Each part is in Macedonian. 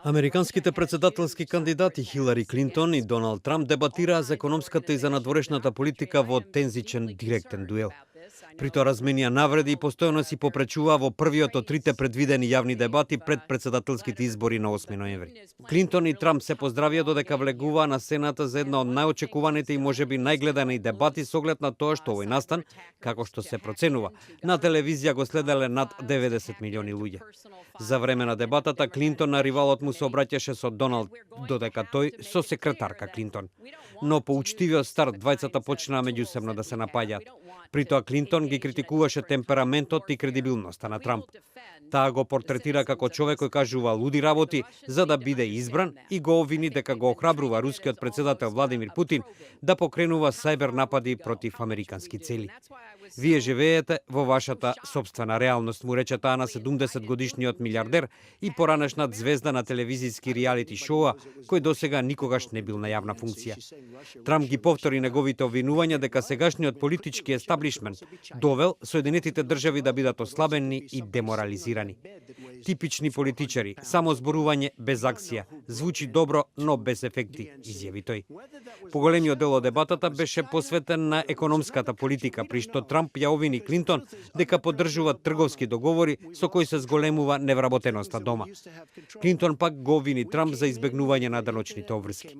Американските председателски кандидати Хилари Клинтон и Доналд Трамп дебатираа за економската и за надворешната политика во тензичен директен дуел. При тоа разменија навреди и постојано си попречуваа во првиот од трите предвидени јавни дебати пред председателските избори на 8 ноември. Клинтон и Трамп се поздравија додека влегуваа на сцената за една од најочекуваните и можеби најгледани дебати со оглед на тоа што овој настан, како што се проценува, на телевизија го следеле над 90 милиони луѓе. За време на дебатата Клинтон на ривалот му се обраќаше со Доналд, додека тој со секретарка Клинтон. Но по учтивиот старт двајцата почнаа меѓусебно да се напаѓаат. При тоа Клинтон ги критикуваше темпераментот и кредибилноста на Трамп. Таа го портретира како човек кој кажува луди работи за да биде избран и го обвини дека го охрабрува рускиот председател Владимир Путин да покренува сајбер напади против американски цели. Вие живеете во вашата сопствена реалност, му рече таа на 70 годишниот милиардер и поранешна звезда на телевизиски реалити шоуа, кој досега никогаш не бил на јавна функција. Трамп ги повтори неговите обвинувања дека сегашниот политички естаблишмент довел Соединетите држави да бидат ослабени и деморализирани. Типични политичари, само зборување без акција, звучи добро, но без ефекти, изјави тој. Поголемиот дел од дебатата беше посветен на економската политика, при што Трамп ја обвини Клинтон дека поддржува трговски договори со кои се зголемува невработеноста дома. Клинтон пак го обвини Трамп за избегнување на даночните обврски.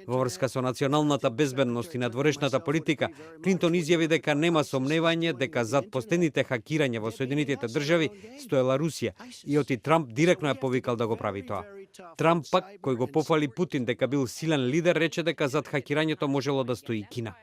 Во врска со националната безбедност и надворешната политика, Клинтон изјави дека нема сомневање дека зад последните хакирања во Соединетите држави стоела Русија и оти Трамп директно ја повикал да го прави тоа. Трамп пак, кој го пофали Путин дека бил силен лидер, рече дека зад хакирањето можело да стои Кина.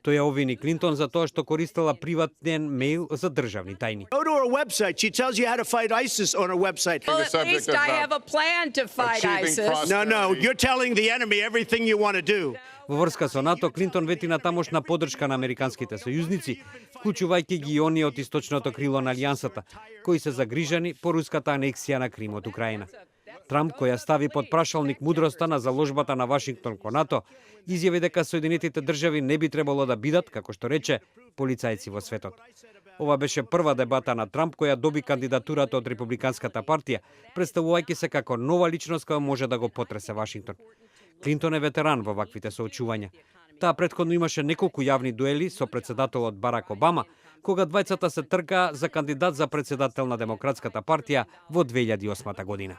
Тој ја обвини Клинтон за тоа што користела приватен мејл за државни тајни. Go to her website. She tells you how to fight ISIS on her website. Well, at least I have a plan to fight ISIS. No, you're telling the enemy everything you want to do. Во врска со НАТО, Клинтон вети на тамошна поддршка на американските сојузници, вклучувајќи ги оние од источното крило на алијансата, кои се загрижани по руската анексија на Крим од Украина. Трамп, која стави под прашалник мудроста на заложбата на Вашингтон кон НАТО, изјави дека Соединетите држави не би требало да бидат, како што рече, полицајци во светот. Ова беше прва дебата на Трамп која доби кандидатурата од Републиканската партија, представувајќи се како нова личност која може да го потресе Вашингтон. Клинтон е ветеран во ваквите соочувања. Таа претходно имаше неколку јавни дуели со председателот Барак Обама, кога двајцата се тркаа за кандидат за председател на Демократската партија во 2008 година.